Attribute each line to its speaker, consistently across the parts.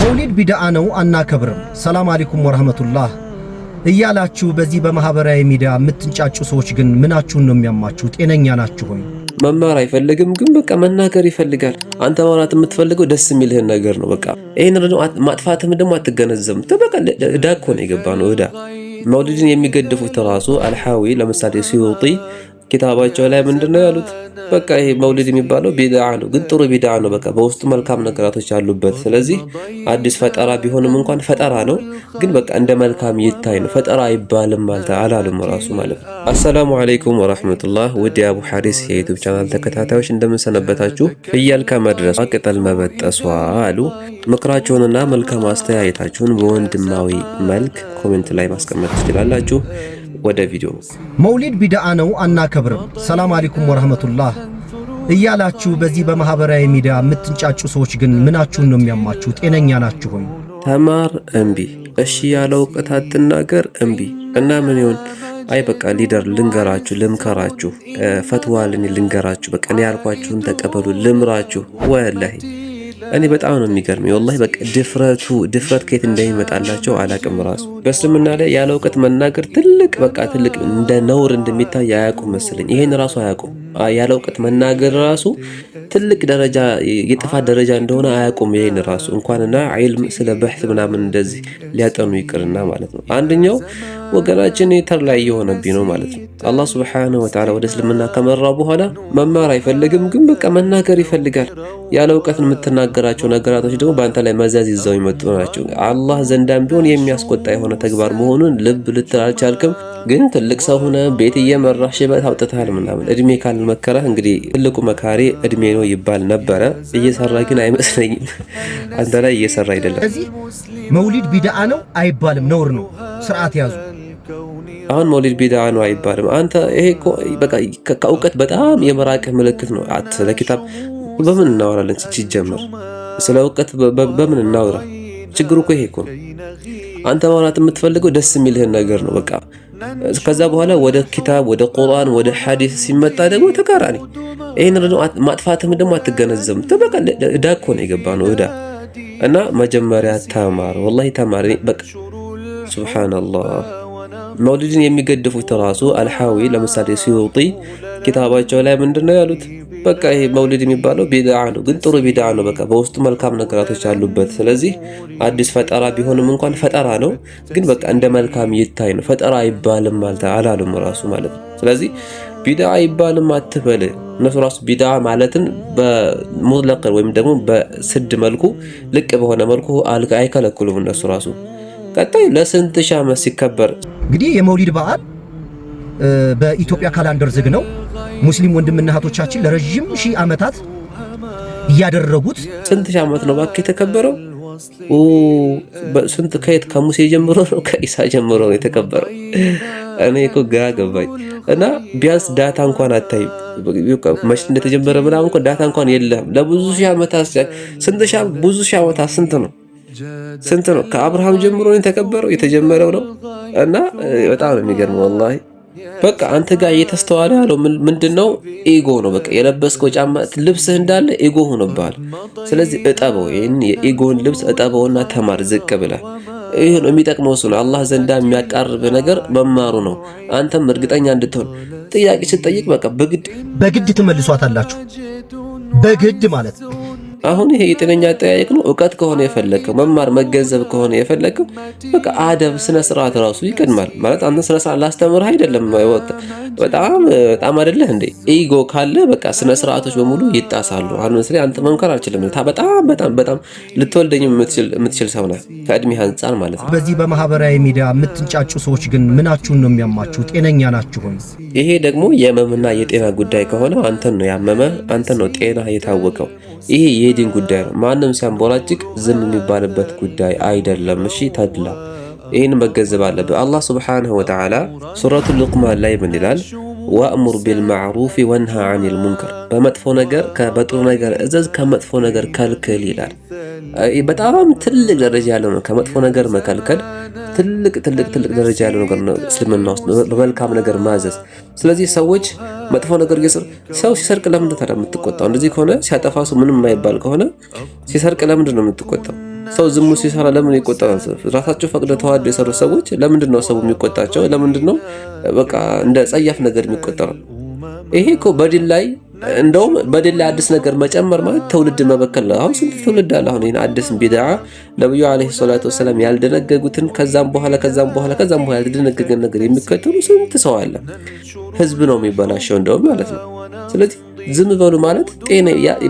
Speaker 1: መውሊድ ቢድዓ ነው አናከብርም፣ ሰላም አለይኩም ወራህመቱላህ እያላችሁ በዚህ በማህበራዊ ሚዲያ የምትንጫጩ ሰዎች ግን ምናችሁን ነው የሚያማችሁ? ጤነኛ ናችሁ ሆይ?
Speaker 2: መማር አይፈልግም፣ ግን በቃ መናገር ይፈልጋል። አንተ ማውራት የምትፈልገው ደስ የሚልህን ነገር ነው። በቃ ይህን ደግሞ ማጥፋትም ደግሞ አትገነዘብም። በቃ እዳ እኮ ነው የገባ ነው እዳ። መውሊድን የሚገድፉት ራሱ አልሓዊ ለምሳሌ ሲዩጢ ኪታባቸው ላይ ምንድን ነው ያሉት? በቃ ይሄ መውሊድ የሚባለው ቢድዓ ነው፣ ግን ጥሩ ቢድዓ ነው። በቃ በውስጡ መልካም ነገራቶች አሉበት። ስለዚህ አዲስ ፈጠራ ቢሆንም እንኳን ፈጠራ ነው፣ ግን በቃ እንደ መልካም ይታይ ነው። ፈጠራ አይባልም ማለት አላሉም ራሱ ማለት ነው። አሰላሙ አለይኩም ወራህመቱላህ ውድ የአቡ ሐሪስ የ YouTube channel ተከታታዮች እንደምንሰነበታችሁ። ፍየል ከመድረሷ ቅጠል መበጠሷ አሉ። ምክራችሁንና መልካም አስተያየታችሁን በወንድማዊ መልክ comment ላይ ማስቀመጥ ትችላላችሁ። ወደ ቪዲዮ።
Speaker 1: መውሊድ ቢድዓ ነው አናከብርም፣ ሰላም አለይኩም ወራህመቱላህ እያላችሁ በዚህ በማህበራዊ ሚዲያ የምትንጫጩ ሰዎች ግን ምናችሁን ነው የሚያማችሁ? ጤነኛ ናችሁ ሆይ?
Speaker 2: ተማር እምቢ፣ እሺ ያለ እውቀት አትናገር እምቢ። እና ምን ይሆን? አይ በቃ leader ልንገራችሁ፣ ልምከራችሁ፣ ፈትዋ ልን ልንገራችሁ፣ በቃ እኔ ያልኳችሁን ተቀበሉ፣ ልምራችሁ። ወላሂ እኔ በጣም ነው የሚገርመኝ። ወላሂ በቃ ድፍረቱ ድፍረት ከየት እንደሚመጣላቸው አላቅም። ራሱ በእስልምና ላይ ያለ እውቀት መናገር ትልቅ በቃ ትልቅ እንደ ነውር እንደሚታይ አያውቁም መሰለኝ። ይሄን ራሱ አያውቁም። ያለ እውቀት መናገር ራሱ ትልቅ ደረጃ የጥፋት ደረጃ እንደሆነ አያውቁም። ይሄን ራሱ እንኳንና ዒልም ስለ በሕት ምናምን እንደዚህ ሊያጠኑ ይቅርና ማለት ነው። አንደኛው ወገናችን ተር ላይ እየሆነብኝ ነው ማለት ነው። አላህ ሱብሓነሁ ወተዓላ ወደ እስልምና ከመራው በኋላ መማር አይፈልግም፣ ግን በቃ መናገር ይፈልጋል። ያለ እውቀት የምትናገራቸው ነገራቶች ደግሞ በአንተ ላይ መዘዝ ይዘው ይመጡ ናቸው። አላህ ዘንዳም ቢሆን የሚያስቆጣ የሆነ ተግባር መሆኑን ልብ ልትል አልቻልክም። ግን ትልቅ ሰው ሆነ ቤት እየመራህ ሽበት አውጥተሃል ምናምን። እድሜ ካልመከረህ እንግዲህ ትልቁ መካሪ እድሜ ነው ይባል ነበረ። እየሰራ ግን አይመስለኝም። አንተ ላይ እየሰራ አይደለም።
Speaker 1: እዚህ መውሊድ ቢድዓ ነው አይባልም፣ ነውር ነው። ስርዓት ያዙ።
Speaker 2: አሁን መውሊድ ቢድዓ ነው አይባልም። አንተ ይሄ እኮ በቃ ከእውቀት በጣም የመራቅህ ምልክት ነው። ስለ ኪታብ በምን እናወራለን? ሲጀመር ስለ እውቀት በምን እናወራ? ችግሩ እኮ ይሄ እኮ ነው። አንተ ማውራት የምትፈልገው ደስ የሚልህን ነገር ነው። በቃ ከዛ በኋላ ወደ ኪታብ፣ ወደ ቁርአን፣ ወደ ሐዲስ ሲመጣ ደግሞ ተቃራኒ። ይሄን ደግሞ ማጥፋትም ደግሞ አትገነዘብም። በቃ እዳ እኮ ነው የገባ ነው እዳ። እና መጀመሪያ ተማር፣ ወላሂ ተማር። በቃ ሱብሃነላህ። መውሊድን የሚገድፉት ራሱ አልሓዊ ለምሳሌ ሲዩጢ ኪታባቸው ላይ ምንድን ነው ያሉት? በቃ ይሄ መውሊድ የሚባለው ቢድዓ ነው፣ ግን ጥሩ ቢድዓ ነው። በቃ በውስጡ መልካም ነገራቶች አሉበት። ስለዚህ አዲስ ፈጠራ ቢሆንም እንኳን ፈጠራ ነው፣ ግን በቃ እንደ መልካም ይታይ ነው። ፈጠራ አይባልም ማለት አላሉም ራሱ ማለት ነው። ስለዚህ ቢድዓ አይባልም አትበል። እነሱ ራሱ ቢድዓ ማለትን በሙጥለቅ ወይም ደግሞ በስድ መልኩ ልቅ በሆነ መልኩ አይከለክሉም እነሱ ራሱ። ቀጣይ ለስንት ሺህ ዓመት ሲከበር
Speaker 1: እንግዲህ የመውሊድ በዓል በኢትዮጵያ ካላንደር ዝግ ነው። ሙስሊም ወንድምና እህቶቻችን ለረጅም ሺህ ዓመታት እያደረጉት
Speaker 2: ስንት ሺህ ዓመት ነው እባክህ የተከበረው? ስንት ከየት ከሙሴ ጀምሮ ነው ከኢሳ ጀምሮ ነው የተከበረው? እኔ እኮ ግራ ገባኝ። እና ቢያንስ data እንኳን አታይም፣ መቼ እንደተጀመረ ምናምን እንኳን data እንኳን የለም። ለብዙ ሺህ ዓመታት ስንት ሺህ ብዙ ሺህ ዓመታት ስንት ነው ስንት ነው? ከአብርሃም ጀምሮ ነው የተከበረው የተጀመረው ነው። እና በጣም ነው የሚገርመው ወላሂ። በቃ አንተ ጋር እየተስተዋለ ያለው ምንድነው? ego ነው። በቃ የለበስከው ጫማ ልብስህ እንዳለ ego ሆኖብሃል። ስለዚህ እጠበው፣ ይሄን የ ego ን ልብስ እጠበውና ተማር ዝቅ ብለህ። ይሄ ነው የሚጠቅመው። እሱ ነው አላህ ዘንዳ የሚያቃርብ ነገር መማሩ ነው። አንተም እርግጠኛ እንድትሆን ጥያቄ ስትጠይቅ በቃ በግድ
Speaker 1: በግድ ትመልሷታላችሁ። በግድ ማለት ነው።
Speaker 2: አሁን ይሄ የጤነኛ አጠያየቅ ነው። እውቀት ከሆነ የፈለግከው መማር መገንዘብ ከሆነ የፈለግከው በቃ አደብ ስነ ስርዓት ራሱ ይቀድማል። ማለት አንተ ስነ ስርዓት ላስተምርህ አይደለም፣ በጣም በጣም አይደለህ እንዴ? ego ካለ በቃ ስነ ስርዓቶች በሙሉ ይጣሳሉ። አሁን ለምሳሌ አንተ መምከር አልችልም። በጣም በጣም በጣም ልትወልደኝ የምትችል ሰው ነህ ከእድሜህ አንጻር ማለት ነው።
Speaker 1: በዚህ በማህበራዊ ሚዲያ የምትንጫጩ ሰዎች ግን ምናችሁን ነው የሚያማችሁ? ጤነኛ ናችሁ ሆይ?
Speaker 2: ይሄ ደግሞ የህመምና የጤና ጉዳይ ከሆነ አንተን ነው ያመመ፣ አንተን ነው ጤና የታወቀው። ይሄ የዲን ጉዳይ ነው። ማንም ሲያንቦራጭቅ ዝም የሚባልበት ጉዳይ አይደለም። እሺ ተድላ ይህን መገንዘብ አለብህ። አላህ ሱብሓነሁ ወተዓላ ሱረቱ ሉቅማን ላይ ምን ይላል? وأمر بالمعروف وانه عن المنكر፣ በመጥፎ ነገር በጥሩ ነገር እዘዝ፣ ከመጥፎ ነገር ከልክል ይላል። በጣም ትልቅ ደረጃ ያለው ነው። ከመጥፎ ነገር መከልከል ትልቅ ትልቅ ትልቅ ደረጃ ያለው ነገር ነው እስልምና ውስጥ በመልካም ነገር ማዘዝ። ስለዚህ ሰዎች መጥፎ ነገር እየሰሩ ሰው ሲሰርቅ ለምንድን ታዲያ የምትቆጣው? እንደዚህ ከሆነ ሲያጠፋ ሰው ምንም የማይባል ከሆነ ሲሰርቅ ለምንድን ነው የምትቆጣው? ሰው ዝሙት ሲሰራ ለምን ይቆጣል? ራሳቸው ፈቅደው ተዋደው የሰሩ ሰዎች ለምንድን ነው ሰው የሚቆጣቸው? ለምንድን ነው በቃ እንደ ጸያፍ ነገር የሚቆጠረው? ይሄ እኮ በዲን ላይ እንደውም በዲን ላይ አዲስ ነገር መጨመር ማለት ትውልድ መበከል ነው። አሁን ስንት ትውልድ አለ አሁን ይሄን አዲስ ቢድዓ ነብዩ عليه الصلاة والسلام ያልደነገጉትን ከዛም በኋላ ከዛም በኋላ ከዛም በኋላ ያልደነገገን ነገር የሚከተሉ ስንት ሰው አለ። ህዝብ ነው የሚበላሸው እንደውም ማለት ነው። ስለዚህ ዝም በሉ ማለት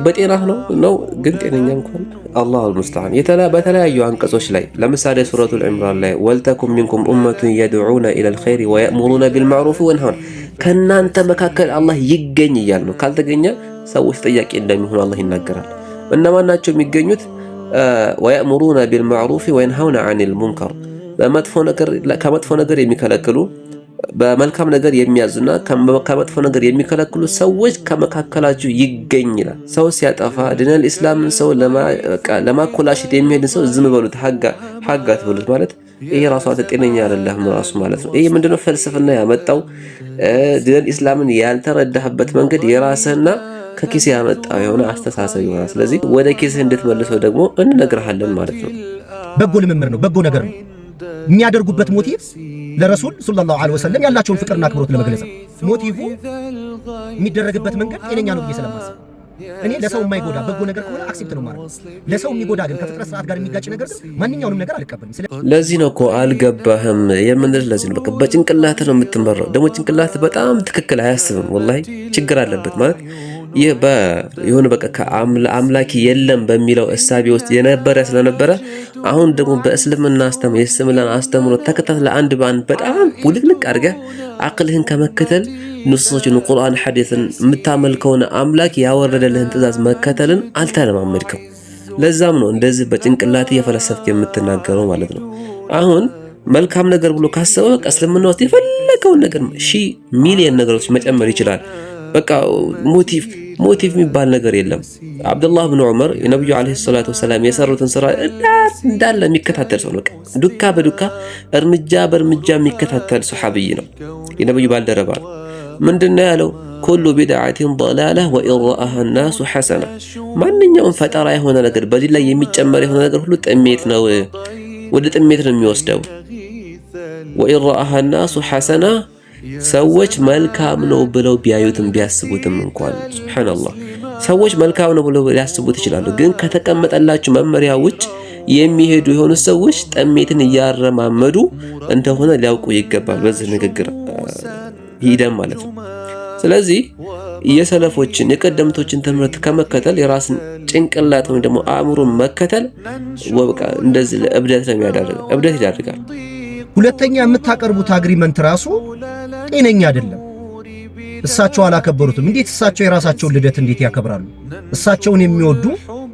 Speaker 2: በጤናህ ነው ግን ጤነኛ እንኳን الله المستعان። በተለያዩ አንቀጾች ላይ ለምሳሌ ሱረቱል ዒምራን ላይ ولتكن منكم أمة يدعون إلى الخير ويأمرون بالمعروف وينهون ከእናንተ መካከል አላህ ይገኝ እያለ ነው። ካልተገኘ ሰዎች ተጠያቂ እንደሚሆኑ አላህ ይናገራል። እነማን ናቸው የሚገኙት? ويأمرون بالمعروف وينهون عن المنكر ከመጥፎ ነገር የሚከለክሉ በመልካም ነገር የሚያዙና ከመጥፎ ነገር የሚከለክሉ ሰዎች ከመካከላችሁ ይገኝ ይላል። ሰው ሲያጠፋ ዲነል ኢስላምን ሰው ለማኮላሸት የሚሄድን ሰው ዝም በሉት፣ ሀጋ አትበሉት ማለት ይሄ ራሱ አንተ ጤነኛ አይደለህም ራሱ ማለት ነው። ይሄ ምንድነው ፍልስፍና ያመጣው ዲነል ኢስላምን ያልተረዳህበት መንገድ የራስህና ከኪስህ ያመጣው የሆነ አስተሳሰብ ይሆናል። ስለዚህ ወደ ኪስህ እንድትመልሰው ደግሞ እንነግርሃለን ማለት ነው።
Speaker 1: በጎ ልምምድ ነው፣ በጎ ነገር ነው። የሚያደርጉበት motive ለረሱል صلى الله عليه وسلم ያላቸውን ፍቅርና አክብሮት ለመግለጽ ነው። motive የሚደረግበት መንገድ ጤነኛ ነው ብዬ ስለማስብ እኔ ለሰው የማይጎዳ በጎ ነገር ከሆነ accept ነው ማለት። ለሰው የሚጎዳ ግን ከፍጥረት ስርዓት ጋር የሚጋጭ ነገር ግን ማንኛውንም ነገር አልቀበልም።
Speaker 2: ለዚህ ነው እኮ አልገባህም የምንልህ። ለዚህ ነው በቃ በጭንቅላት ነው የምትመራው። ደግሞ ጭንቅላት በጣም ትክክል አያስብም። ወላሂ ችግር አለበት ማለት ይህ የሆነ በቃ አምላኪ የለም በሚለው እሳቤ ውስጥ የነበረ ስለነበረ አሁን ደግሞ በእስልምና አስተምሮ የእስልምናን አስተምሮ ተከታትለ አንድ በአንድ በጣም ውልቅልቅ አድርገህ አቅልህን ከመከተል ንሱሶችን ቁርአን ሐዲስን የምታመልከውን አምላክ ያወረደልህን ትእዛዝ መከተልን አልተለማመድክም። ለዛም ነው እንደዚህ በጭንቅላት እየፈለሰፍክ የምትናገረው ማለት ነው። አሁን መልካም ነገር ብሎ ካሰበ በቃ እስልምና ውስጥ የፈለገውን ነገር ሺህ ሚሊየን ነገሮች መጨመር ይችላል። በቃ motive የሚባል ነገር የለም። አብዱላህ ብን ዑመር የነቢዩ عليه الصلاة والسلام የሰሩትን ስራ እንዳለ የሚከታተል ሰው ነው። ዱካ በዱካ እርምጃ በእርምጃ የሚከታተል ሰሓብይ ነው። የነቢዩ ባልደረባ ነው። ምንድነው ያለው? كل بدعة ضلالة وإن رآها الناس حسنة። ማንኛውም ፈጠራ የሆነ ነገር በዲን ላይ የሚጨመር የሆነ ነገር ሁሉ ጥሜት ነው፣ ወደ ጥሜት ነው የሚወስደው። وإن رآها الناس حسنة ሰዎች መልካም ነው ብለው ቢያዩትም ቢያስቡትም እንኳን سبحان الله፣ ሰዎች መልካም ነው ብለው ሊያስቡት ይችላሉ። ግን ከተቀመጠላቸው መመሪያ ውጭ የሚሄዱ የሆኑ ሰዎች ጥሜትን እያረማመዱ እንደሆነ ሊያውቁ ይገባል። በዚህ ንግግር ሂደም ማለት ነው። ስለዚህ የሰለፎችን የቀደምቶችን ትምህርት ከመከተል የራስን ጭንቅላት ወይም ደግሞ አእምሮን መከተል በቃ እንደዚህ ለእብደት ነው የሚያዳርገው፣ እብደት ይዳርጋል።
Speaker 1: ሁለተኛ የምታቀርቡት agreement ራሱ ጤነኛ አይደለም። እሳቸው አላከበሩትም። እንዴት እሳቸው የራሳቸውን ልደት እንዴት ያከብራሉ? እሳቸውን የሚወዱ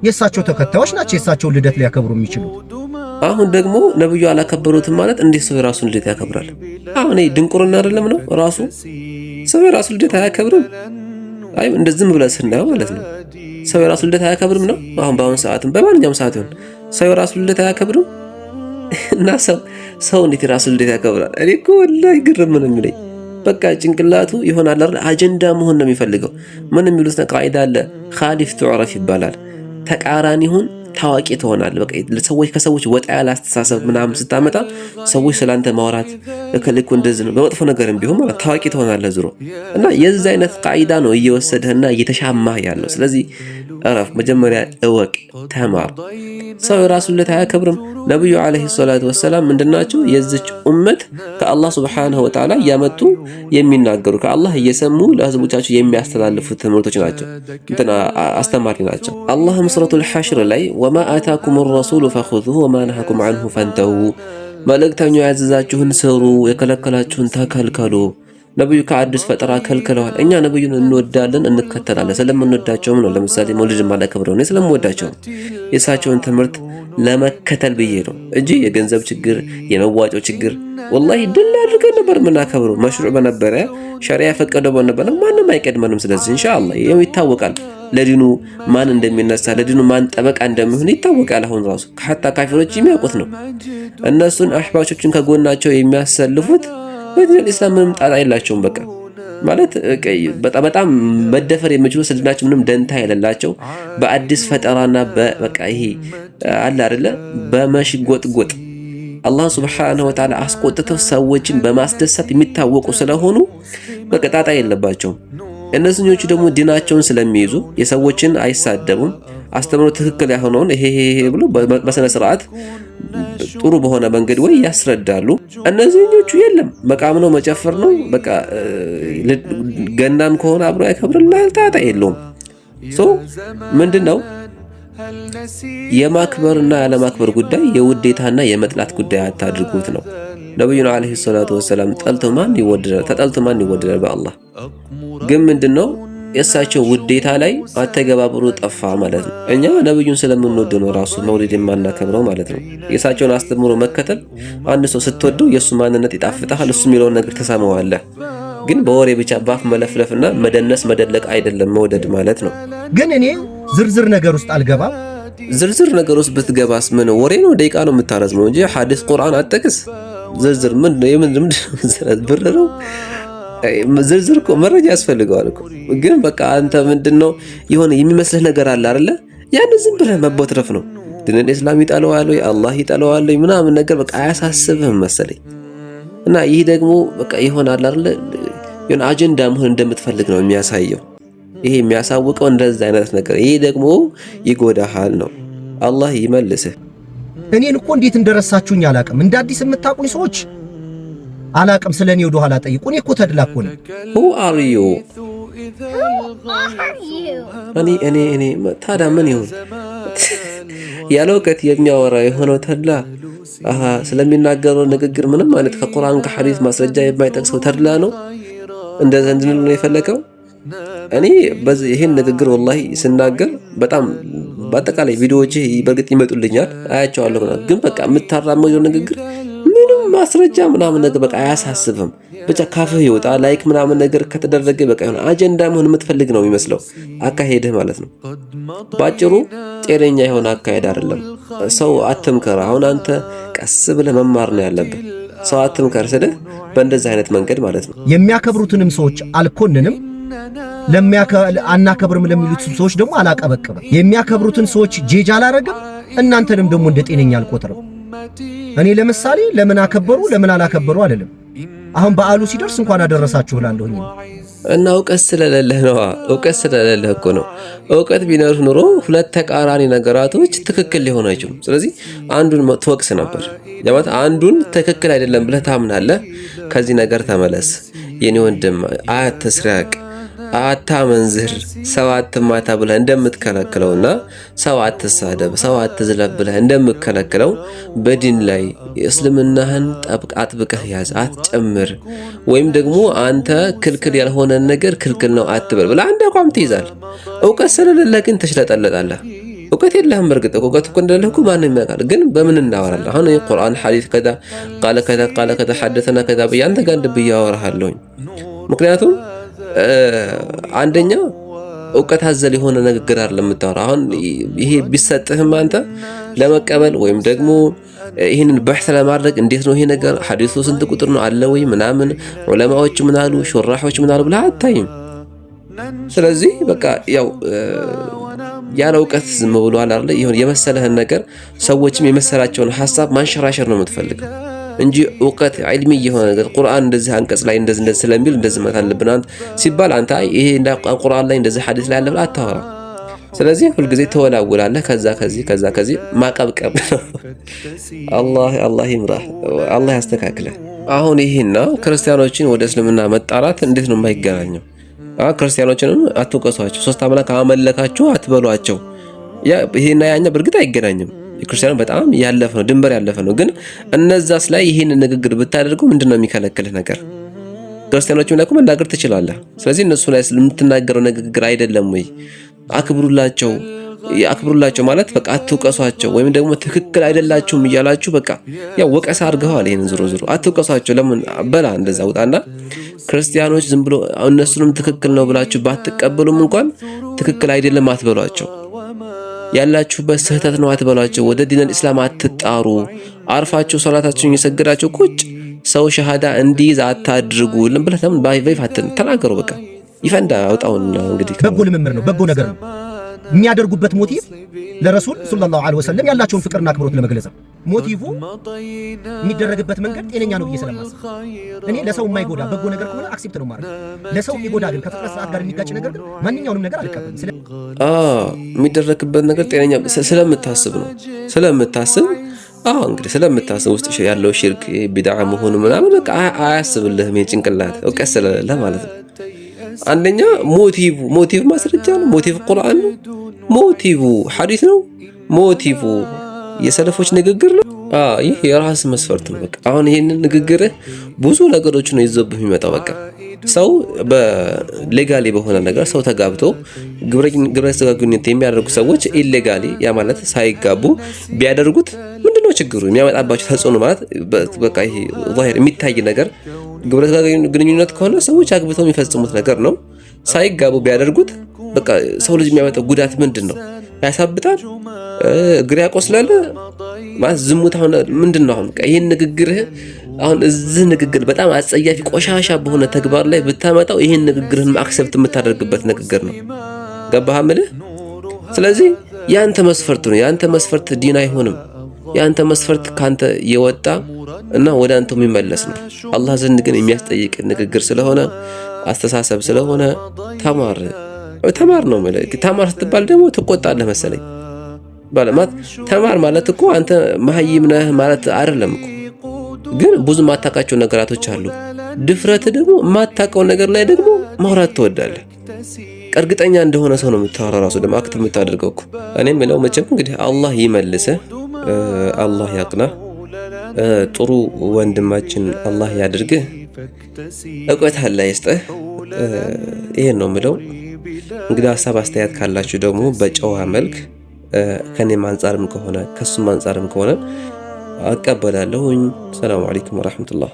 Speaker 1: የእሳቸው ተከታዮች ናቸው የእሳቸውን ልደት ሊያከብሩ የሚችሉት።
Speaker 2: አሁን ደግሞ ነብዩ አላከበሩትም ማለት እንዴት ሰው የራሱን ልደት ያከብራል? አሁን ይሄ ድንቁርና አይደለም ነው? ራሱ ሰው የራሱን ልደት አያከብርም። አይ እንደዚህም ብለህ ስናየው ማለት ነው ሰው የራሱን ልደት አያከብርም ነው። አሁን በአሁን ሰዓትም በማንኛውም ሰዓት ይሁን ሰው የራሱን ልደት አያከብርም። እና ሰው እንዴት የራሱን ልደት ያከብራል? እኔ እኮ ወላሂ ግርም ነው የሚለኝ። በቃ ጭንቅላቱ ይሆናል አይደል አጀንዳ መሆን ነው የሚፈልገው። ምን የሚሉት ቃዒዳ አለ፣ خالف تعرف ይባላል። ተቃራኒ ሁን ታዋቂ ትሆናለህ። በቃ ሰዎች ከሰዎች ወጣ ያለ አስተሳሰብ ምናምን ስታመጣ ሰዎች ስላንተ ማውራት እከልኩ እንደዚህ ነው በመጥፎ ነገርም ቢሆን ማለት ታዋቂ ትሆናለህ ዝሮ እና የዚህ አይነት ቃዒዳ ነው እየወሰድህና እየተሻማህ ያለው። ስለዚህ እረፍ፣ መጀመሪያ እወቅ፣ ተማር። ሰው የራሱን ልደት አያከብርም። ነብዩ عليه الصلاة والسلام ምንድናቸው? የዚች ኡመት ከአላህ سبحانه وتعالى እያመጡ የሚናገሩ ከአላህ እየሰሙ ለህዝቦቻቸው የሚያስተላልፉ ትምህርቶች ናቸው፣ እንትና አስተማሪ ናቸው። አላህም ሱረቱል ሐሽር ላይ وما آتاكم الرسول فخذوه وما نهاكم عنه فانتهوا፣ መልእክተኛው ያዘዛችሁን ስሩ፣ የከለከላችሁን ተከልከሉ። ነብዩ ከአዲስ ፈጠራ ከልክለዋል። እኛ ነብዩን እንወዳለን፣ እንከተላለን። ስለምንወዳቸውም ነው። ለምሳሌ መውሊድ ማላከብረው እኔ ስለምወዳቸው ነው። የእሳቸውን ትምህርት ለመከተል ብዬ ነው እንጂ የገንዘብ ችግር፣ የመዋጮ ችግር ወላሂ ድል አድርገን ነበር የምናከብረው። መሽሩዕ በነበረ ሸሪያ የፈቀደው በነበረ ማንም አይቀድመንም። ስለዚህ ኢንሻአላህ ይኸው ይታወቃል፣ ለዲኑ ማን እንደሚነሳ ለዲኑ ማን ጠበቃ እንደሚሆን ይታወቃል። አሁን ራሱ حتى ካፊሮች የሚያውቁት ነው። እነሱን አሕባሾችን ከጎናቸው የሚያሰልፉት በዲን ኢስላም ምንም ጣጣ የላቸውም። በቃ ማለት በጣም መደፈር የሚችሉ ስልናቸው ምንም ደንታ የሌላቸው በአዲስ ፈጠራና በቃ ይሄ አለ አይደለ በመሽጎጥጎጥ አላህ ሱብሓነሁ ወተዓላ አስቆጥተው ሰዎችን በማስደሰት የሚታወቁ ስለሆኑ በቃ ጣጣ የለባቸውም። እነዚህኞቹ ደግሞ ዲናቸውን ስለሚይዙ የሰዎችን አይሳደቡም። አስተምሮ ትክክል ያልሆነውን ይሄ ይሄ ብሎ በስነ ስርዓት ጥሩ በሆነ መንገድ ወይ ያስረዳሉ። እነዚህኞቹ የለም መቃም ነው መጨፈር ነው በቃ ገናም ከሆነ አብሮ ያከብርልሃል፣ ጣጣ የለውም። So ምንድነው የማክበርና ያለማክበር ጉዳይ የውዴታና የመጥላት ጉዳይ አታድርጉት ነው። ነብዩን ዓለይሂ ሰላቱ ወሰላም ጠልቶ ማን ይወደዳል? ተጠልቶ ማን ይወደዳል? በአላህ ግን ምንድነው የእሳቸው ውዴታ ላይ አተገባበሩ ጠፋ ማለት ነው። እኛ ነብዩን ስለምንወድ ነው ራሱ መውሊድ የማናከብረው ማለት ነው። የእሳቸውን አስተምሮ መከተል አንድ ሰው ስትወደው የእሱ ማንነት ይጣፍጣል፣ እሱ የሚለውን ነገር ትሰማዋለህ። ግን በወሬ ብቻ ባፍ መለፍለፍና መደነስ መደለቅ አይደለም መውደድ ማለት ነው።
Speaker 1: ግን እኔ ዝርዝር ነገር ውስጥ አልገባም።
Speaker 2: ዝርዝር ነገር ውስጥ ብትገባስ ምን ወሬ ነው? ደቂቃ ነው የምታረዝመው እንጂ ሐዲስ ቁርአን አጠቅስ ዝርዝር ምን ነው? የምን ብር ነው? ዝርዝር እኮ መረጃ ያስፈልገዋል እኮ። ግን በቃ አንተ ምንድነው የሆነ የሚመስልህ ነገር አለ አይደለ? ያን ዝም ብለህ መቦትረፍ ነው። ድንን እስላም ይጠለዋል ወይ አላህ ይጠለዋል ወይ ምናምን ነገር በቃ አያሳስብህም መሰለኝ። እና ይህ ደግሞ በቃ ይሆናል አይደለ? የሆነ አጀንዳ መሆን እንደምትፈልግ ነው የሚያሳየው። ይሄ የሚያሳውቀው እንደዛ አይነት ነገር፣ ይሄ ደግሞ ይጎዳሃል ነው። አላህ ይመልስህ።
Speaker 1: እኔን እኮ እንዴት እንደረሳችሁኝ አላቅም። እንደ አዲስ የምታውቁኝ ሰዎች አላቅም። ስለ እኔ ወደ ኋላ ጠይቁ። እኔ እኮ ተድላ እኮ ነኝ።
Speaker 2: Who are you? እኔ እኔ እኔ ታዲያ ምን ይሁን? ያለ እውቀት የሚያወራ የሆነው ተድላ ስለሚናገረው ንግግር ምንም አይነት ከቁርአን ከሐዲስ ማስረጃ የማይጠቅሰው ተድላ ነው እንደዛ እንድንል ነው የፈለከው? እኔ በዚህ ይሄን ንግግር ወላሂ ስናገር በጣም በአጠቃላይ ቪዲዮዎች በእርግጥ ይመጡልኛል አያቸዋለሁ፣ ግን በቃ የምታራመደው ንግግር ምንም ማስረጃ ምናምን ነገር በቃ አያሳስብም። ብቻ ካፍህ ይወጣ like ምናምን ነገር ከተደረገ በቃ የሆነ አጀንዳ መሆን የምትፈልግ ነው የሚመስለው አካሄድህ ማለት ነው። ባጭሩ ጤነኛ የሆነ አካሄድ አይደለም። ሰው አትምከር። አሁን አንተ ቀስ ብለህ መማር ነው ያለብህ። ሰው አትምከር ስልህ በእንደዚህ አይነት መንገድ ማለት ነው።
Speaker 1: የሚያከብሩትንም ሰዎች አልኮንንም፣ አናከብርም ለሚሉት ሰዎች ደግሞ አላቀበቅብም። የሚያከብሩትን ሰዎች ጄጅ አላረግም፣ እናንተንም ደግሞ እንደ ጤነኛ አልቆጥርም። እኔ ለምሳሌ ለምን አከበሩ ለምን አላከበሩ አይደለም። አሁን በዓሉ ሲደርስ እንኳን አደረሳችሁ እላለሁኝ።
Speaker 2: እና እውቀት ስለሌለህ ነዋ። እውቀት ስለሌለህ እኮ ነው። እውቀት ቢኖርህ ኑሮ ሁለት ተቃራኒ ነገራቶች ትክክል ሊሆኑ አይችሉም። ስለዚህ አንዱን ትወቅስ ነበር። ማለት አንዱን ትክክል አይደለም ብለህ ታምናለህ። ከዚህ ነገር ተመለስ የኔ ወንድም፣ አትስረቅ፣ አታመንዝር፣ ሰው አትማታ ብለህ እንደምትከለክለውና ሰው አትሳደብ፣ ሰው አትዝለፍ ብለህ እንደምትከለክለው በዲን ላይ እስልምናህን ጠብቅ አጥብቀህ ያዝ፣ አትጨምር። ወይም ደግሞ አንተ ክልክል ያልሆነን ነገር ክልክል ነው አትበል ብለህ አንድ አቋም ትይዛለህ። እውቀት ስለሌለህ ግን ትሽለጠለጣለህ። እውቀት የለህም። እርግጥ እውቀት እኮ እንደሌለህ እኮ ማንም ያውቃል። ግን በምን እናወራለን? አሁን ቁርአን ሐዲስ ከዛ ቃለ ከዛ ቃለ ከዛ ሐደሰና ከዛ ብዬ አንተ ጋር እንድብዬ አወራሃለሁኝ። ምክንያቱም አንደኛ እውቀት አዘል የሆነ ንግግር አይደለም የምታወራው። አሁን ይሄ ቢሰጥህም አንተ ለመቀበል ወይም ደግሞ ይህንን በሕት ለማድረግ እንዴት ነው ይሄ ነገር ሐዲሱ ስንት ቁጥር ነው አለ ወይ ምናምን ዑለማዎች ምን አሉ ሹራሖች ምን አሉ ብለህ አታይም። ስለዚህ በቃ ያው ያለ እውቀት ዝም ብሎ አለ አይደል የመሰለህን ነገር ሰዎችም የመሰላቸውን ሐሳብ ማንሸራሸር ነው የምትፈልገው እንጂ እውቀት ዒልሚ የሆነ ነገር ቁርአን እንደዚህ አንቀጽ ላይ እንደዚህ እንደዚህ ስለሚል እንደዚህ ማለት አለብን አንተ ሲባል አንተ አይ ይሄ እንደ ቁርአን ላይ እንደዚህ ሐዲስ ላይ አለ ብለህ አታወራም። ስለዚህ ሁልጊዜ ተወላውላለህ። ከዛ ከዚህ ከዛ ከዚህ ማቀብቀብ ነው። አላህ አላህ ይምራህ፣ አላህ ያስተካክለህ። አሁን ይሄና ክርስቲያኖችን ወደ እስልምና መጣራት እንዴት ነው የማይገናኘው? ክርስቲያኖችንም አትውቀሷቸው፣ ሶስት አምላክ አመለካችሁ አትበሏቸው። ይሄና ያኛ በእርግጥ አይገናኝም። የክርስቲያኑ በጣም ያለፈ ነው፣ ድንበር ያለፈ ነው። ግን እነዛስ ላይ ይሄን ንግግር ብታደርገው ምንድነው የሚከለክልህ ነገር? ክርስቲያኖችም ላይ እኮ መናገር ትችላለህ። ስለዚህ እነሱ ላይ የምትናገረው ንግግር አይደለም ወይ? አክብሩላቸው አክብሩላቸው ማለት በቃ አትውቀሷቸው፣ ወይም ደግሞ ትክክል አይደላችሁም እያላችሁ በቃ ያው ወቀሳ አድርገዋል። ይሄንን ዞሮ ዞሮ አትውቀሷቸው። ለምን በላ እንደዛ ውጣና ክርስቲያኖች ዝም ብሎ እነሱንም ትክክል ነው ብላችሁ ባትቀበሉም እንኳን ትክክል አይደለም አትበሏቸው። ያላችሁበት ስህተት ነው አትበሏቸው። ወደ ዲነል ኢስላም አትጣሩ። አርፋችሁ ሶላታችሁን እየሰገዳችሁ ቁጭ ሰው ሸሃዳ እንዲይዝ አታድርጉ ብለህ ለምን በይፋ ተናገሩ። በቃ ይፈንዳ አውጣውን። እንግዲህ
Speaker 1: በጎ ልምምድ ነው፣ በጎ ነገር ነው። የሚያደርጉበት motive ለረሱል ሰለላሁ ዐለይሂ ወሰለም ያላቸውን ፍቅርና አክብሮት ለመግለጽ ነው። Motive የሚደረግበት መንገድ ጤነኛ ነው ብዬ ስለማስብ እኔ ለሰው የማይጎዳ በጎ ነገር ከሆነ accept ነው ማድረግ። ለሰው የሚጎዳ ግን፣ ከፍጥረት ስርዓት ጋር የሚጋጭ ነገር ግን ማንኛውንም ነገር አልቀበልም።
Speaker 2: የሚደረግበት ነገር ጤነኛ ስለምታስብ ነው፣ ስለምታስብ። አዎ፣ እንግዲህ ስለምታስብ ውስጥ ያለው ሽርክ ቢድዓ መሆኑ ምናምን በቃ አያስብልህም፣ የጭንቅላት እውቀት ስለሌለ ማለት ነው። አንደኛ motive ማስረጃ ነው። Motive ቁርአን ነው። Motive ሐዲስ ነው። Motive የሰለፎች ንግግር ነው። ይህ የራስ መስፈርት ነው። በቃ አሁን ይህንን ንግግርህ ብዙ ነገሮች ነው ይዞብህ የሚመጣው። በቃ ሰው በ legally በሆነ ነገር ሰው ተጋብቶ ግብረ ስጋ ግንኙነት የሚያደርጉ ሰዎች illegally፣ ያ ማለት ሳይጋቡ ቢያደርጉት ምንድነው ችግሩ? የሚያመጣባቸው ተጽዕኖ ማለት በቃ ይሄ ዛሂር የሚታይ ነገር ግብረ ስጋ ግንኙነት ከሆነ ሰዎች አግብተው የሚፈጽሙት ነገር ነው። ሳይጋቡ ቢያደርጉት በቃ ሰው ልጅ የሚያመጣው ጉዳት ምንድን ነው? ያሳብጣል፣ እግር ያቆስላል። ማለት ዝሙት አሁን ምንድን ነው? አሁን ይህን ንግግርህ አሁን እዚህ ንግግር በጣም አጸያፊ ቆሻሻ በሆነ ተግባር ላይ ብታመጣው ይህን ንግግርህን accept የምታደርግበት ንግግር ነው። ገባህ ምልህ? ስለዚህ ያንተ መስፈርት ነው። ያንተ መስፈርት ዲን አይሆንም። ያንተ መስፈርት ካንተ የወጣ እና ወደ አንተ የሚመለስ ነው። አላህ ዘንድ ግን የሚያስጠይቅ ንግግር ስለሆነ፣ አስተሳሰብ ስለሆነ ተማር ተማር ነው። ተማር ስትባል ደግሞ ትቆጣለህ መሰለኝ። ባለማት ተማር ማለት እኮ አንተ መሀይም ነህ ማለት አይደለም እኮ፣ ግን ብዙ የማታውቃቸው ነገራቶች አሉ። ድፍረት ደግሞ የማታውቀው ነገር ላይ ደግሞ ማውራት ትወዳለህ። እርግጠኛ እንደሆነ ሰው ነው የምታወራው፣ ራሱ ደግሞ act የምታደርገው እኮ። እኔ የምለው መቼም እንግዲህ አላህ ይመልስህ፣ አላህ ያቅናህ፣ ጥሩ ወንድማችን አላህ ያድርግህ፣ እውቀት አላህ ይስጥህ። ይሄን ነው የምለው። እንግዲህ ሀሳብ አስተያየት ካላችሁ ደግሞ በጨዋ መልክ ከኔም አንጻርም ከሆነ ከሱም አንጻርም ከሆነ አቀበላለሁኝ። ሰላሙ አለይኩም ወራህመቱላህ።